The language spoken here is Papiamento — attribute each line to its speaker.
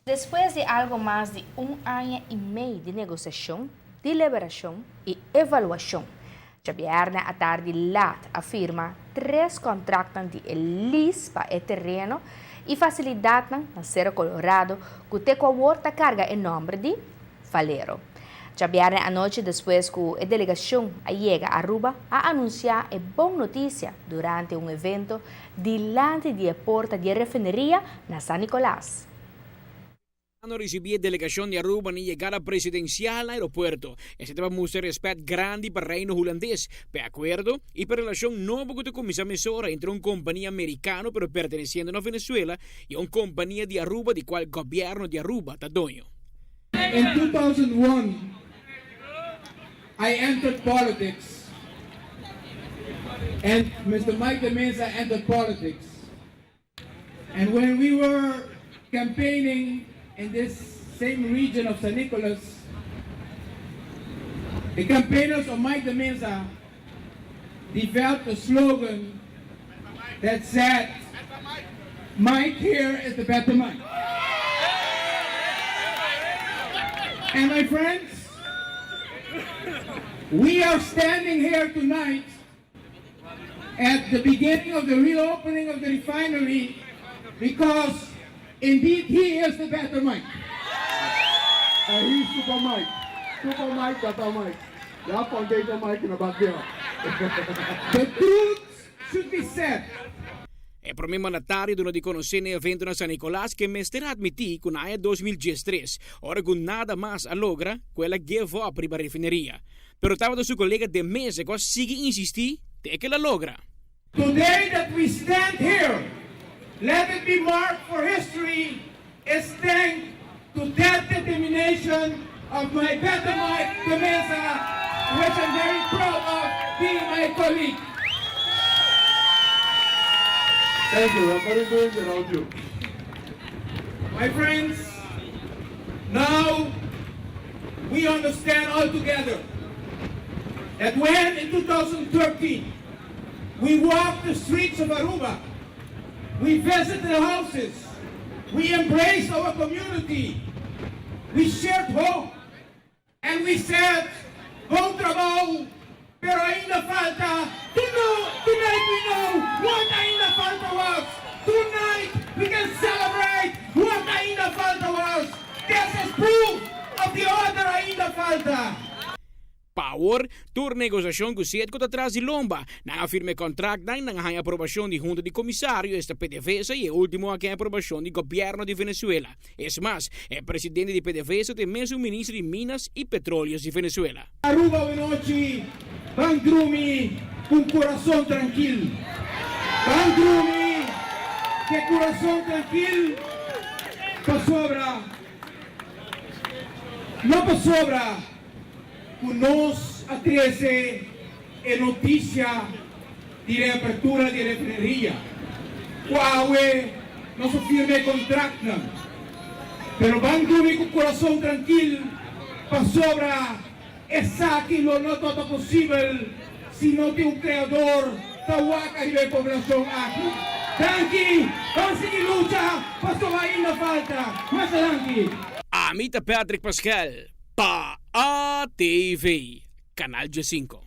Speaker 1: Despues di algo mas di un aña i mei di negosiashon, deliberashon i evaluashon, djabièrnè atardi lat a firma tres kòntraktnan di e lease pa e tereno i fasilidatnan na Cerro Colorado ku te ku awor ta karga e nòmber di Valero. Djabièrnè anochi despues ku e delegashon a yega Aruba a anunsiá e bon notisia durante un evento dilanti di e porta di e refineria na San Nicolas.
Speaker 2: No ricibi e delegacion di Aruba ni yegada presidencial na aeropuerto. Esey ta pa mustra respet grandi pa Reino Hulandes, pa e acuerdo y pa e relacion nobo cu ta cuminsa mesora entre un compania Mericano pero perteneciendo na Venezuela y un compania di Aruba di cual gobierno di Aruba ta doño.
Speaker 3: In 2001, I entered politics and Mr. Mike de Meza entered politics. And when we were campaigning in this same region of San Nicolas, the campaigners of Mike de Meza developed a slogan that said, Mike here is the better Mike. And my friends, we are standing here tonight at the beginning of the reopening of the refinery because indeed he is the better Mike.
Speaker 4: And he's Super Mike. Super Mike, Better Mike. You have Foundation Mike in the back there.
Speaker 3: The truth should be said.
Speaker 2: E prome mandatario duna di conoce n'e evento na San Nicolas ke mester admiti cu na aña 2013, ora cu nada mas a logra, cu el a give up riba refineria. Pero tabata su colega de mesa cu a sigui insisti te cu el a logra.
Speaker 3: Today that we stand here, let it be marked for history is thank to that determination of my better Mike de Meza, which I'm very proud of being my colleague.
Speaker 4: Thank you. I couldn't do it without you.
Speaker 3: My friends, now we understand all together that when in 2013 we walked the streets of Aruba, we visited the houses, we embraced our community, we shared hope, and we said, Bon trabou, pero ainda falta. Tonight we know what ainda falta was. Tonight we can celebrate what ainda falta was. This is proof of the other ainda falta.
Speaker 2: Pa awor, tur negosiashon ku Citgo ta tras di lomba. Nan a firma e kontraktnan, nan a haña aprobashon di Hunta di Komisario, esta PDVSA, i e último a haña aprobashon di gobièrnu di Venezuela. Es mas, e presidente di PDVSA ta e mesun minister di Minas i Petróleos di Venezuela.
Speaker 3: Aruba awenochi ban drumi ku un kurason trankil. Ban drumi ku e kurason trankil pasobra no pasobra ku nos a trese e notisia di reapertura di e refineria, ku awe nos a firma e kontraktnan. Pero ban dumi ku kurason trankil pasobra esaki lo no tabata posibel si no tin un Kreador ta wak ariba e poblashon aki. Danki! Ban sigui lucha pasobra ainda falta. Masha danki!
Speaker 2: Ami ta Patrick Pascal pa ATV, Canal 15.